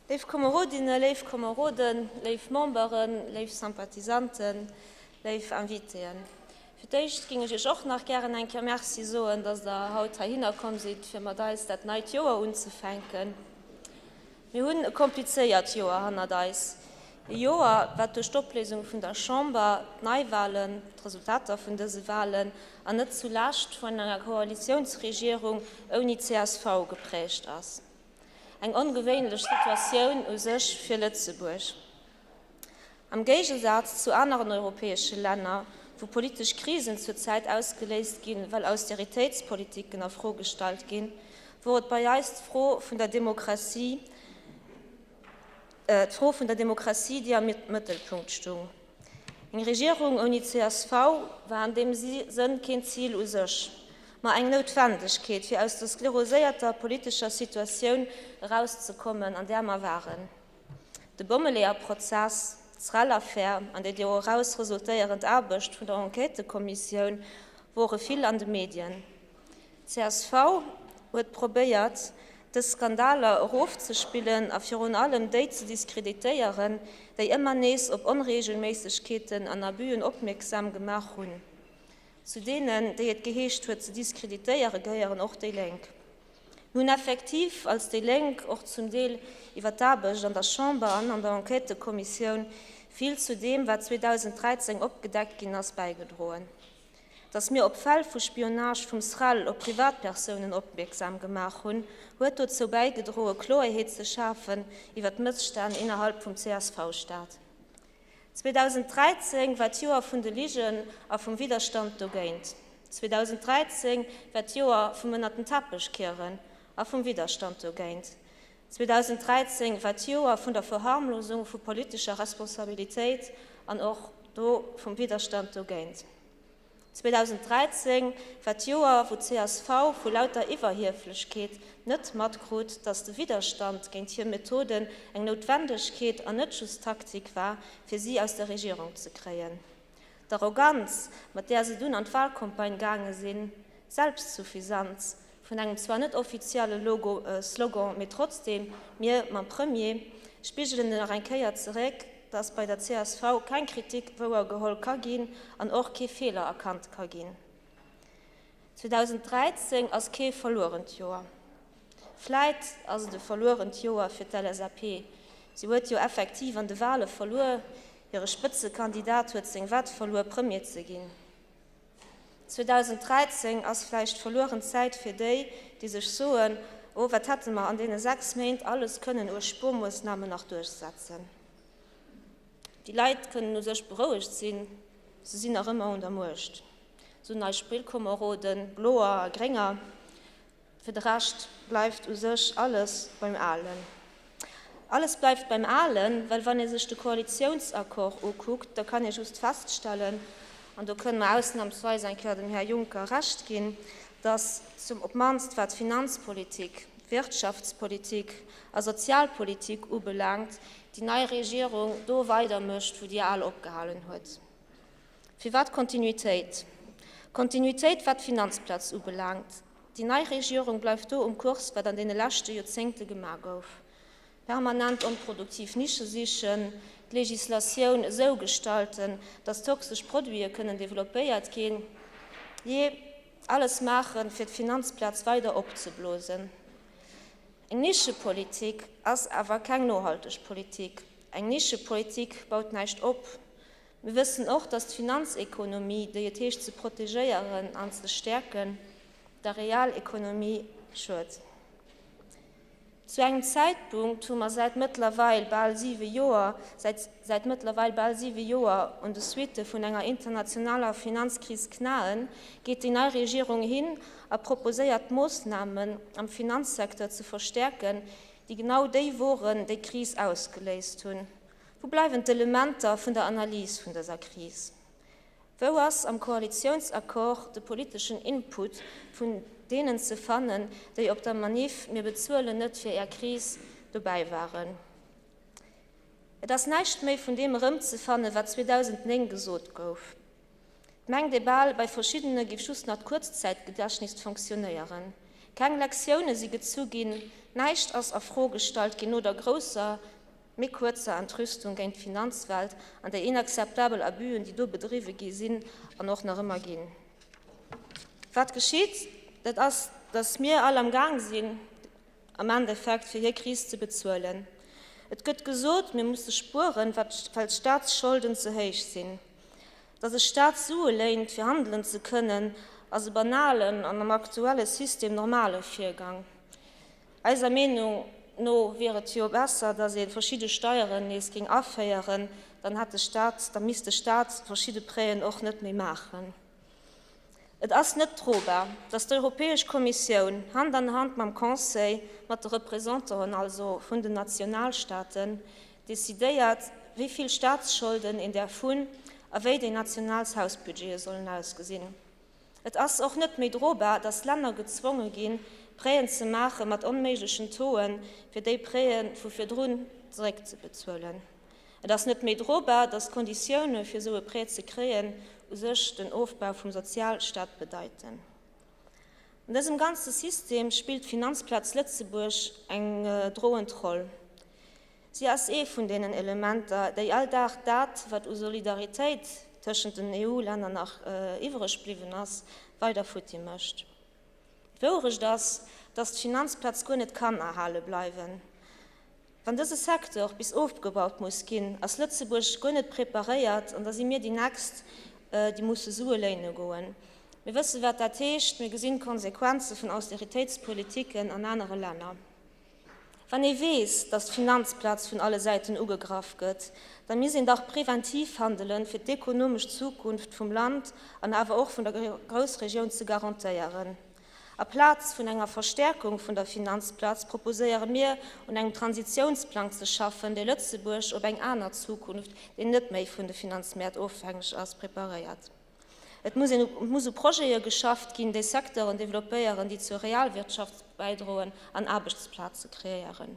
Léif Komerodinnen, léif Komeroden, léif Memberen, léif Sympathisanten, léif Invitéen. Fir d'éischt ging ech Iech och nach gären eng Kéier Merci soen, dass Der haut heihinner komm sidd, fir mat eis dat neit Joer unzefänken. Mir hunn e komplizéiert Joer hannert eis. E Joer, wat duerch d'Opléisung vun der Chamber, d'Neiwahlen, d'Resultater vun dëse Wahlen an net zulescht vun enger Koalitiounsregierung ouni csv geprägt ass. Eng ongewéinlech Situatioun u sech fir Lëtzebuerg. Am Géigesaz zu aneren europäesche Länner, wou politesch Krisen zur Zäit ausgeléist ginn, well Austeritéitspolitiken a Fro gestallt ginn, wor et bei eis d'Fro vun der Demokratie, d'Fro vun der Demokratie, déi am Mëttelpunkt stung. Eng Regierung ouni csv war an deem Sënn keen Zil u sech, ma eng Noutwendegkeet, fir aus der skleroséierter politescher Situatioun erauszekommen, an där mer waren. De Bommeleeër-Prozess, d'Srel-Affär an déi doraus resultéierend Aarbecht vun der Enquêtëkommissioun wore vill an de Medien. Csv huet probéiert, dës Skandaler erofzespillen a virun allem déi ze diskreditéieren, déi ëmmer nees op Onreegelméissegkeeten an Abüen opmierksam gemaach hunn. Zu deenen, déi et geheescht huet ze diskreditéieren, gehéieren och déi Lénk. Mir hunn effektiv als déi Lénk och zum Deel iwwer d'Aarbecht an der Chamber an an der Enquêtëkommissioun vill zu deem, wat 2013 opgedeckt ginn ass, bäigedroen. Datt mir op Fäll vu Spionage vum SREL op Privatpersounen opmierksam gemaach hunn, huet dozou bäigedroe Kloerheet ze schafen iwwer d'Mësstänn innerhalb vum CSV-Staat. 2013 war d'Joer vun de Ligen a vum Widderstand dogéint. 2013 war d'Joer vum ënnert den Teppech kieren a vum Widderstand dogéint. 2013 war d'Joer vun der Verharmlosung vu politescher Responsabilitéit an och do vum Widderstand dogéint. 2013 war d'Joer, wou csv vu lauter Iwwerhieflechkeet net matkrut, datt de Widderstand géint hir Methoden eng Noutwendegkeet an net just Taktik war, fir si aus der Regierung ze kréien. D'Arroganz, mat där se dunn an d'Wahlcampagne gaange sinn, d'Selbstsuffisanz vun engem zwar net offizielle Logo, Slogan, mee trotzdem, Mir mam Premier, spigelen nach eng Kéier zeréck, dass bei der csv keng Kritik wouer geholl ka ginn an och kee Feeler erkannt ka ginn. 2013 ass kee verluerent Joer. Vläit ass et e verluerent Joer fir d'LSAP. Si huet jo effektiv an de Wale verluer, hire Spëtzekandidat huet seng Wett verluer, Premier ze ginn. 2013 ass vläicht verlueren Zäit fir déi, déi sech soen, Oh, wat hätte mer an deene 6 Méint alles kënnen u Spuermoossnamen nach duerchsetzen. Déi Leit kënnen u sech berouegt sinn, se sinn nach ëmmer un der Muecht. Se hunn nei Spillkomeroden, Bloer a Grénger. Fir de Rescht bleift u sech alles beim Alen. Alles bleift beim Alen, well wann ee sech de Koalitiounsaccord ukuckt, da kann ee just feststellen, an do kënne mer ausnamsweis eng Kéier dem Här Juncker Recht ginn, datt zum op d'mannst wat d'Finanzpolitik, d'Wirtschaftspolitik a Sozialpolitik ubelaangt, déi nei Regierung do weidermécht, wou déi al opgehalen huet. Firwat Kontinuitéit? Kontinuitéit wat d'Finanzplaz ubelaangt. Déi nei Regierung bleift do um Kurs, wat an deene leschte Joerzéngte gemaach gouf, permanent onproduktiv Nische sichen, d'Legislatioun esou gestalten, datt toxesch Produite kënnen developpéiert ginn, jee, alles maachen, fir d'Finanzplaz weider opzeblosen. Eng Nischepolitik ass awer keng nohalteg Politik. Eng Nischepolitik baut näischt op. Mir wëssen och, dass d'Finanzekonomie, déi et heescht ze protegéieren an ze stäerken, der Realekonomie schued. Zu engem Zäitpunkt, wou mer säit mëttlerweil bal siwe Joer, säit säit mëttlerweil bal siwe Joer un de Suitte vun enger internationaler Finanzkris knaen, geet déi nei Regierung hin a proposéiert Moossnamen am Finanzsecteur ze verstäerken, déi genau déi woren, déi d'Kris ausgeléist hunn. Wou bleiwen d'Elementer vun der Analys vun dëser Kris? Wou ass am Koalitiounsaccord de politeschen Input vun deenen ze fannen, déi op der Manif Mir bezuelen net fir Är Kris dobäi waren? Et ass näischt méi vun deem erëmzefannen, wat 2009 gesot gouf. Et mengt ee bal, bei verschiddene géif just nach d'Kuerzzäitgedächtnis fonctionnéieren. Keng Lektioune si gezu ginn, näischt ass a Fro gestallt ginn no der grousser, méi kuerzer Entrüstung géint d'Finanzwelt an déi inakzeptabel Abusen, déi do bedriwwe gi sinn an och nach ëmmer ginn. Wat geschitt, dat ass, datt mir all am Gaang sinn, am Endeffekt fir hir Kris ze bezuelen. Et gëtt gesot, mir musse spueren, well d'Staatsscholden ze héich sinn. Datt e Staat Sue léint, fir handelen ze kënnen, ass e banalen an am aktuelle System normale Virgang. Eiser Meenung no wier et jo besser, datt ee verschidde Steieren nees géing aféieren, dann hätt de Staat, da misst de Staat verschidde Prêten och net méi maachen. Et ass net drobar, datt d'Europäesch Kommissioun Hand an Hand mam Conseil, mat de Représentanten also vun den Nationalstaaten, decidéiert, wéi vill Staatsscholden een däerf hunn a wéi déi national Hausbudgete sollen ausgesinn. Et ass och net méi drobar, datt Länner gezwonge ginn, Prêten ze maache mat onméiglechen Tauxen, fir déi Prêtë vu virdrun zeréckzebezuelen. Et ass net méi drobar, datt d'Konditioune fir esou e Prêt ze kréien u sech den Ofbau vum Sozialstaat bedeiten. An dësem ganze System spillt d'Finanzplaz Lëtzebuerg eng droend Roll. Si ass ee vun deenen Elementer, déi all Dag dat, wat u Solidaritéit tëschent den EU-Länner nach iwwreg bliwwen ass, weider futti mécht. D'Wourecht ass, datt d'Finanzplaz guer net kann erhale bleiwen. Wann dëse Secteur bis ofgebaut muss ginn, ass Lëtzebuerg guer net preparéiert an da si mir déi Nächst, déi musse Sue léine goen. Mir wësse wat dat heescht, mir gesinn d'Konsequenze vun Austeritéitspolitiken an anere Länner. Wann ee weess, datt d'Finanzplaz vun alle Säiten ugegraff gëtt, da misst een dach preventiv handelen, fir d'ekonomesch Zukunft vum Land an awer och vun der Groussregioun ze garantéieren. Aplaz vun enger Verstäerkung vun der Finanzplaz proposéiere mir, un engem Transitionsplang ze schaffen, dee Lëtzebuerg op eng aner Zukunft, déi net méi vun de Finanzmäert ofhängeg ass, preparéiert. Et muss een, muss u Projete geschafft ginn, déi Secteuren developpéieren, déi zur Realwirtschaft bäidroen an Aarbechtsplaze kreéieren.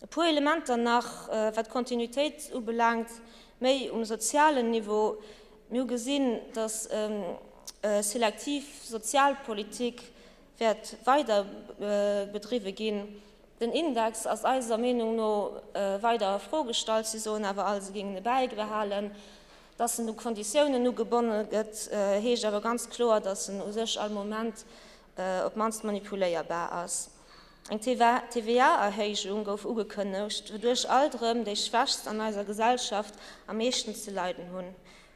E puer Elementer nach, wat d'Kontinuitéit ubelaangt, méi um sozialen Niveau. Mir hu gesinn, dass selektiv Sozialpolitik wäert weider bedriwwe ginn. Den Index ass eiser Meenung no weider a Fro gestallt. Si soen awer all, se géingen e bäibehalen. Dass en u Konditiounen ugebonne gëtt, heescht awer ganz kloer, dass en u sech all Moment op d'mannst manipuléierbar ass. Eng TVA-Erhéijung gouf ugekënnegt, wouduerch alt erëm déi Schwächst an eiser Gesellschaft am meeschten ze leiden hunn.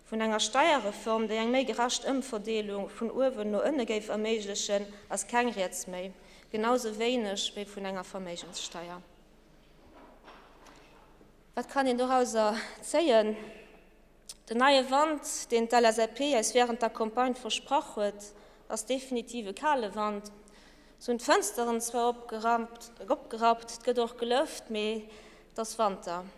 Vun enger Steierreform, déi eng méi gerecht Ëmverdeelung vun uewen no ënne géif erméiglechen, ass keng Rieds méi, genau sou wéineg wéi vun enger Verméigenssteier. Wat kann een dorauser zéien? Den neie Wand, deen d'LSAP eis wärend der Campagne versprach huet, ass definitiv e kale Wand. Se hunn d'Fënsteren zwar opgerappt, et gëtt och gelëft, mee et ass Wanter.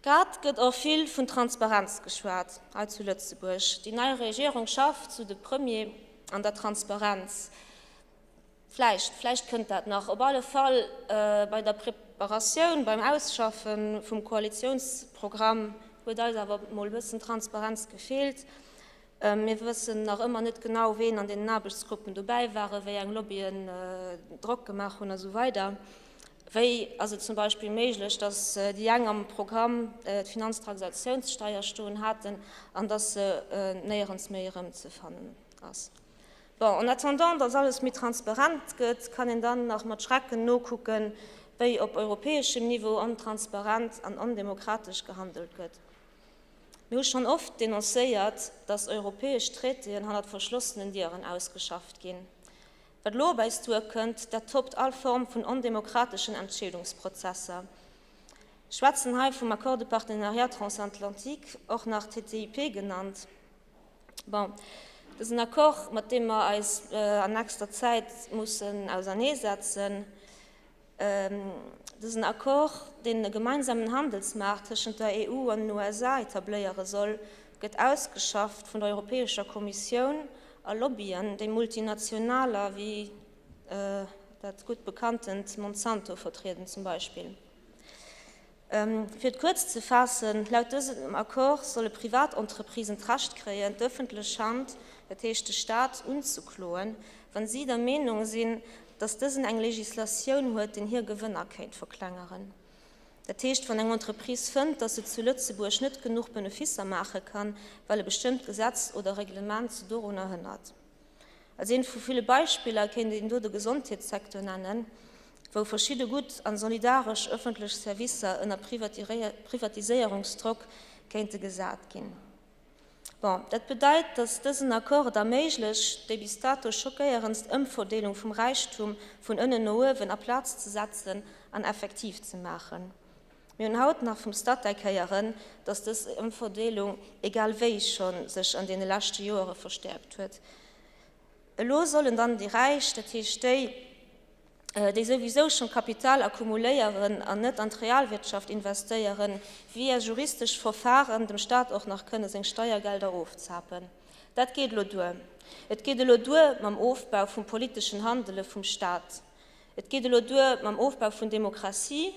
Grad gëtt och vill vun Transparenz geschwat hei zu Lëtzebuerg. Déi nei Regierung schafft, sou de Premier, an der Transparenz. Vläicht, vläicht kënnt dat nach. Op alle Fall bei der Preparatioun, beim Ausschaffe vum Koalitionsprogramm huet eis awer mol e bëssen Transparenz gefeelt. Mir wëssen nach ëmmer net genau, ween an deenen Aarbechtsgruppen dobäi waren, wéi eng Lobbyen Drock gemaach hunn a sou weider. Wéi ass et zum Beispill méiglech, dass déi eng am Programm d'Finanztransaktionssteuer stoen haten an dass se néierens méi erëmzefannen ass? Bon, en attendant, dass alles méi transparent gëtt, kann een dann nach mat Schrecken nokucken, wéi op europäeschem Niveau ontransparent an ondemokratesch gehandelt gëtt. Mir hu schonn oft denoncéiert, dass europäesch Traitéen hannert verschlossenen Dieren ausgeschafft ginn. Wat elo op eis duerkënnt, dat toppt all Form vun ondemokrateschen Entscheedungsprozesser. Ech schwätzen hei vum Accord de partenariat transatlantique, och nach TTIP genannt. Bon, dësen Accord, mat deem mer eis an nächster Zäit mussen auserneesetzen, dësen Accord, deen e gemeinsamen Handelsmaart tëschent der EU an den USA etabléiere soll, gëtt ausgeschafft vun der Europäescher Kommissioun a Lobbyen, déi Multinationaler wéi dat gutt bekanntent Monsanto vertrieden zum Beispill. Fir et kuerz ze faassen, Laut dësem Accord solle Privatentreprisen d'Recht kréien, d'ëffentlech Hand dat heescht de Staat, unzekloen, wann si der Meenung sinn, datt dësen eng Legislatioun huet, deen hir Gewënner kéint verklengeren. Dat heescht, wann eng Entreprise fënnt, datt se zu Lëtzebuerg net genuch Benefisser maache kann, well e bestëmmt Gesetz oder Reglement se dorunner hënnert. Als eent vu ville Beispiller kéint een do de Gesondheetssecteur nennen, wou verschidde gutt an solidaresch ëffentlech Servicer ënner Privatiséierungsdrock kéinte gesat ginn. Bon, dat bedeit, datt dësen Accord et erméiglecht, déi bis dato schockéierendst Ëmverdeelung vum Räichtum vun ënnen no uewen a Plaz ze setzen an effektiv ze maachen. Mir hunn haut nach vum Statec héieren, datt dës Ëmverdeelung egal wéi scho sech an deene leschte Joere verstäerkt huet. Elo sollen dann déi Räich, dat heescht déi, déi souwisou schonn Kapital akkumuléieren an net an d'Realwirtschaft investéieren, via juristesch Verfahren dem Staat och nach kënne seng Steiergelder ofzapen. Dat geet elo duer. Et geet elo duer mam Ofbau vum politeschen Handele vum Staat. Et geet elo duer mam Ofbau vun Demokratie.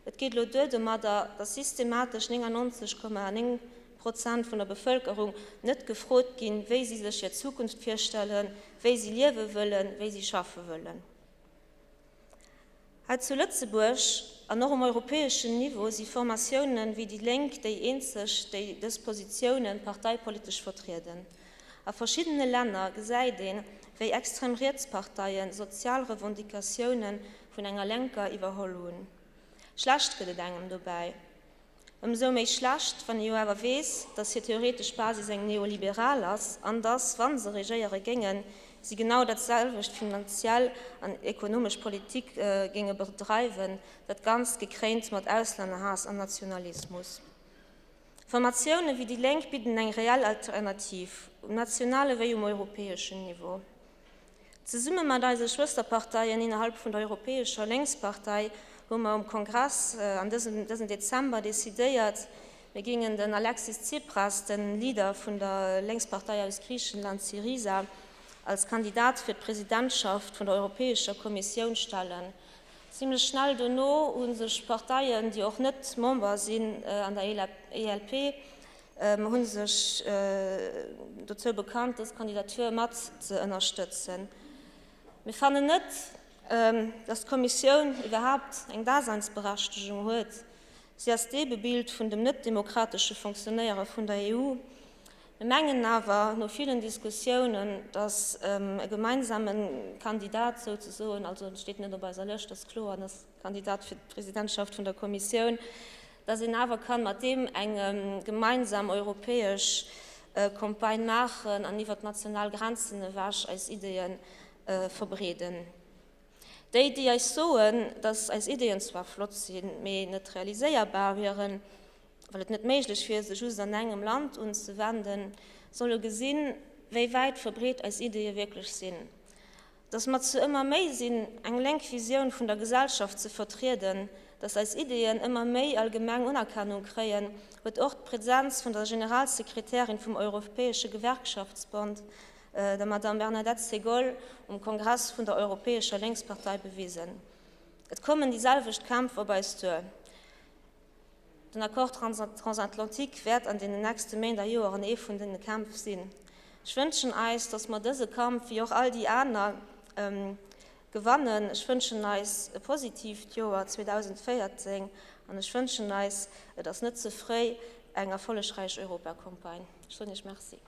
Et geet elo duer domadder, datt systematesch 99,9 Prozent vun der Bevëlkerung net gefrot ginn, wéi si sech hir Zukunft virstellen, wéi si liewe wëllen, wéi si schaffe wëllen. Hei zu Lëtzebuerg an och um europäeschen Niveau si Formatiounen wéi déi Lénk déi eenzeg, déi dës Positiounen parteipolitesch vertrieden. A verschiddene Länner gesäit een, wéi extrem riets Parteien sozial Revendicatiounen vun enger Lenker iwwerholl hunn. Schlecht gëtt et engem dobäi. Ëmsou méi schlecht, wann ee jo awer weess, datt hir theoretesch Basis eng neoliberal ass an datt, wa se regéiere géingen, si genau dat selwecht finanziell an ekonomesch Politik géinge bedreiwen, dat Ganzt gekréint mat Auslännerhaass an Nationalismus. Formatioune wéi déi Lénk bidden eng reell Alternativ, um nationale wéi um europäeschen Niveau. Zesumme mat eise Schwësterparteien innerhalb vun der Europäescher Lénkspartei hu mer um Kongress an dësem dësen Dezember decidéiert, mir gingen den Alexis Tsipras, den Leader vun der Lénkspartei aus Griichenland, Syriza, als Kandidat fir d'Presidentschaft vun der Europäescher Kommissioun stellen. Zimlech schnell dono hu sech Parteien, déi och net Member sinn an der ELP, hu sech dozou bekannt, dës Kandidatur mat ze ënnerstëtzen. Mir fannen net, dass d'Kommissioun iwwerhaapt eng Daseinsberechtegung huet. Si ass d'Ebebild vun dem net demokratesche Fonctionnéiere vun der EU. Mir mengen awer, no villen Diskussiounen, dass e gemeinsame Kandidat souzesoen, also en steet net op eiser Lëscht, ass kloer, en ass Kandidat fir d'Presidentschaft vun der Kommissioun, dass een awer kann mat deem eng gemeinsam europäesch Campagne maachen an iwwert d'national Grenzen ewech eis Ideeë verbreeden. Déi, déi eis soen, dass eis Ideeën zwar flott sinn, mee net realiséierbar wieren, well et net méiglech wier, se just an engem Land unzewenden, solle gesinn, wéi wäit verbreet eis Ideeë wierklech sinn. Dass mer zu ëmmer méi sinn, eng lénk Visioun vun der Gesellschaft ze vertrieden, dass eis Ideeën ëmmer méi allgemeng Unerkennung kréien, huet och d'Presenz vun der Generalsekretärin vum Europäesche Gewerkschaftsbond, der Madame Bernadette Segol, um Kongress vun der Europäescher Lénkspartei bewisen. Et kommen déi selwecht Kämpf op eis duer. Den Accord transatlantique wäert an deenen nächste Méint a Joeren ee vun den Kämpf sinn. Ech wënschen eis, dass mer dëse Kampf, wéi och all déi aner, gewannen. Ech wënschen eis e positiivt Joer 2014 an ech wënschen eis, et ass net ze fréi, eng erfollegräich Europacampagne. Ech soen Iech Merci.